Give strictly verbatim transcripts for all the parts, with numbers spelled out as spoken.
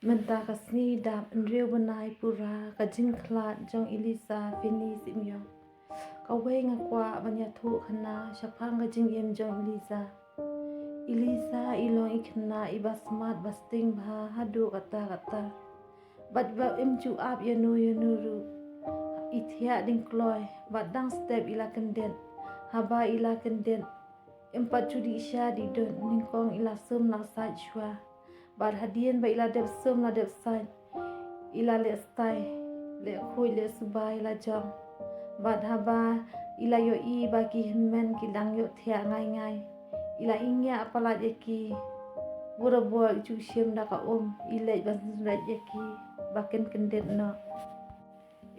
Mynta ka sngi dap hynriew bnai pura ka jingkhlad jong Eliza Fini Simion. Kawei nga kwah ban ïathuh khana shaphang ka jingim jong Eliza. Eliza i long i khynnah iba smat ba sting bha haduh katta katta. Bad ba im ju ap ïano ïano ruh. I thiah ding kloi bad dang step i la kyndit. Haba i la kyndit, im pat ju dih sha dih dud, nyngkong i la sum la sait shuwa. Bad hadien ba i la dep sum la dep sait, i la leh stai, leh khuid leh suba i la jong. Bad haba i la ïohi ba ki hynmen ki dang ïoh thiah ngai ngai, i la ingiah palat ïa ki. Bun bor i ju shim da ka um, i leit ban synreit ïa ki ba kin kyndit noh.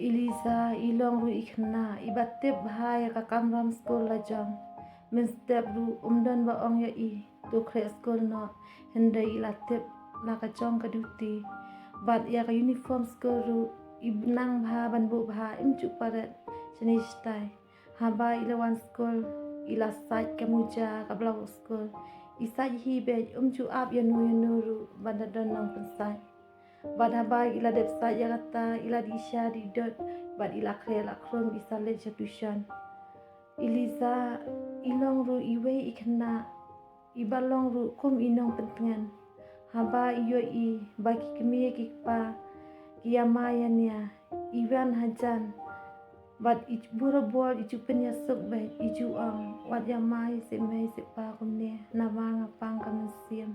Eliza i long ruh i khynnah iba tip bha ïa ka kamram skul la jong. Mynstep ruh um don ba ong ïa i to khreh skul noh, hynrei i la tip la ka jong ka duty. Bad ïa ka uniform skul ruh i nang bha ban buh bha, im ju paret shane shatai. Haba i la wan skul i la sait ka muja ka blouse skul. I sait hi beit, um ju ap ïano ïano ruh ban da don nongpynsait. Bad haba i la dep sait ïa kata i la dih sha dih dud bad i la khreh la khrum, i sa leit sha tuition. Eliza i long ruh iwei i khynnah iba long ruh kum i nongpyntngen. Haba i ïohi ba ki kmie ki kpa ki ïamai ïania, i wan hajan. Bad i bun bor i ju pynïasuk beit, i ju ong, wat ïamai seh mei seh pa kumne, namar nga pang ka mynsiem.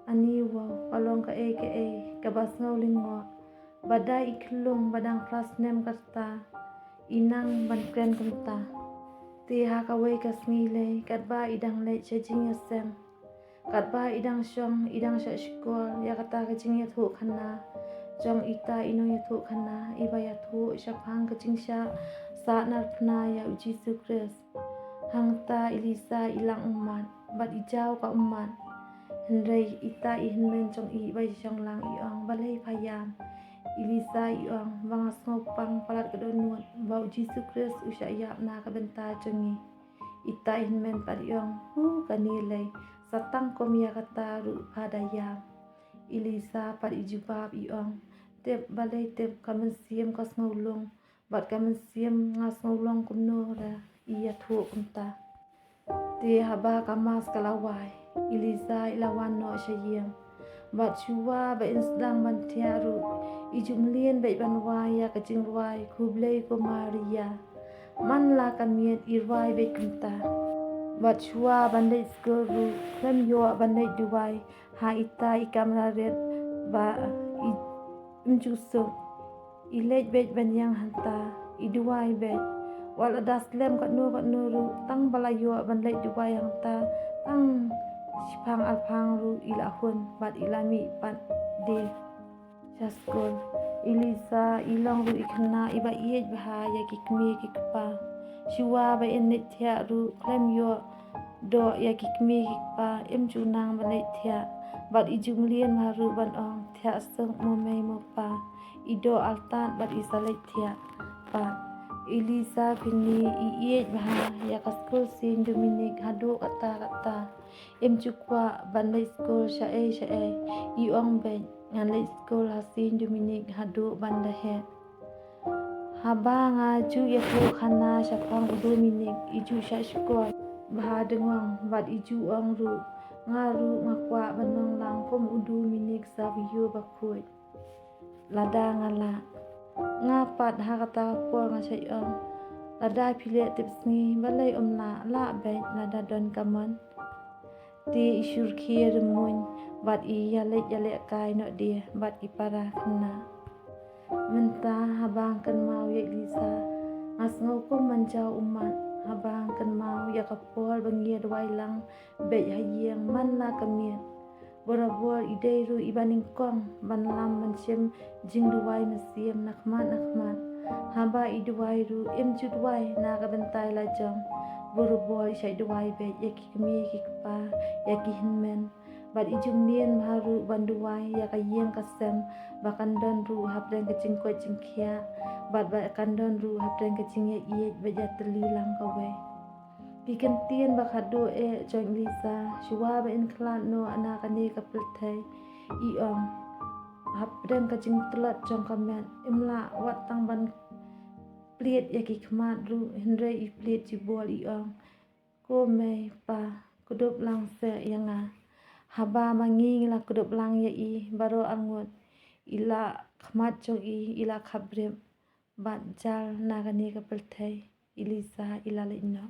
Ani wow, ka long kaei kaei kaba sngew lyngngoh. Ba dei i khyllung ba dang klas snem katta i nang ban kren kumta. Te ha kawei ka sngi lei, katba i dang leit sha jingïaseng, katba i dang shong i dang shah shkor ïa kata ka jingïathuh khana jong ita i nongïathuh khana iba ïathuh shaphang ka jingshah sahnarphna ïa u Jisu Khrist. Hangta Eliza i lang ummat bad i jaw ka ummat. Hynrei ita i hynmen jong i ba i shong lang i ong, balei pha ïam? Eliza i ong, ba nga sngewpang palat ka dohnud ba u Jisu Khrist u shah ïap na ka bynta jong ngi. Ita i hynmen pat i ong, hu kane lei, sa tang kum ïa kata ruh pha da ïam. Eliza pat i jubab i ong, tip balei tip, ka mynsiem ka sngewlung, bad ka mynsiem nga sngewlong kumno ra i ïathuh kumta. Te haba ka mass ka la wai, Eliza i la wan noh sha ïing. Bad shuwa ba in sdang ban thiah ruh, i ju mlien beit ban wai ïa ka jingrwai Khublei ko Maria. Man la ka miet i rwai beit kumta. Bad shuwa ban leit skul ruh, khlem ïoh ban leit duwai ha ita i kamra rit ba i im ju suk. I leit beit ban ïeng hangta, i duwai beit. Wat la da slem katno katno ruh, tang ba la ïoh ban leit duwai hangta, tang shiphang arphang ruh i la hun bad i la mih pat de sha skul. Eliza i long ruh i khynnah iba ïeit bha ïa ki kmie ki kpa. Shuwa ba in leit thiah ruh, khlem ïoh doh ïa ki kmie ki kpa, im ju nang ban leit thiah. Bad i ju mlien bha ruh ban ong, thiah suk mo mei mo pa. I doh artat bad i sa leit thiah pat. Eliza Fini i ïeit bha ïa ka skul Saint Dominic haduh katta katta. Im ju kwah ban leit skul shaei shaei. I ong beit, ngan leit skul ha Saint Dominic haduh ban da heh. Haba nga ju ïathuh khana shaphang u Dominic, i ju shah shkor bha dengong bad i ju ong ruh, nga ruh nga kwah ban long lang kum u Dominic Savio bakhuid. Lada nga lah. Nga pat ha kata ka por nga shah ong, lada phi leh tipsngi, balei um lah? Lah beit lada don ka mon. Te i shyrkhei rymmuiñ bad i ïaleit ïalehkai noh de bad ki para khynnah. Mynta haba nga kynmaw ïa Eliza, nga sngew kum ban jaw ummat. Haba nga kynmaw ïa ka por ba ngi ïa duwai lang beit ha ïing man la ka miet. Barabor i dei ruh iba nyngkong ban lam ban shim jingduwai mynsiem na khmat na khmat. Haba i duwai ruh im ju duwai na ka bynta i la jong. Barabor i shait duwai beit ïa ki kmie ki kpa, ïa ki hynmen. Bad i ju mlien bha ruh ban duwai ïa ka ïing ka sem ba kan don ruh hapdeng ka jingkoit jingkhiah. Bad ba kan don ruh hapdeng ka jingïaieit bad ïatylli lang kawei. Ki kyntien ba khatduh eh jong Eliza shuwa ba in khlad noh na kane ka pyrthei. I ong, hapdeng ka jingtlot jong ka met, im lah wat tang ban plied ïa ki khmat ruh, hynrei i plied jubor, i ong: Ko mei pa, kdup lang seh ïa nga. Haba ma ngi ngi la kdup lang ïa i, baroh arngut i la, khmat jong i i la khapbrip bad jal na kane ka pyrthei. Elisa i la leit noh.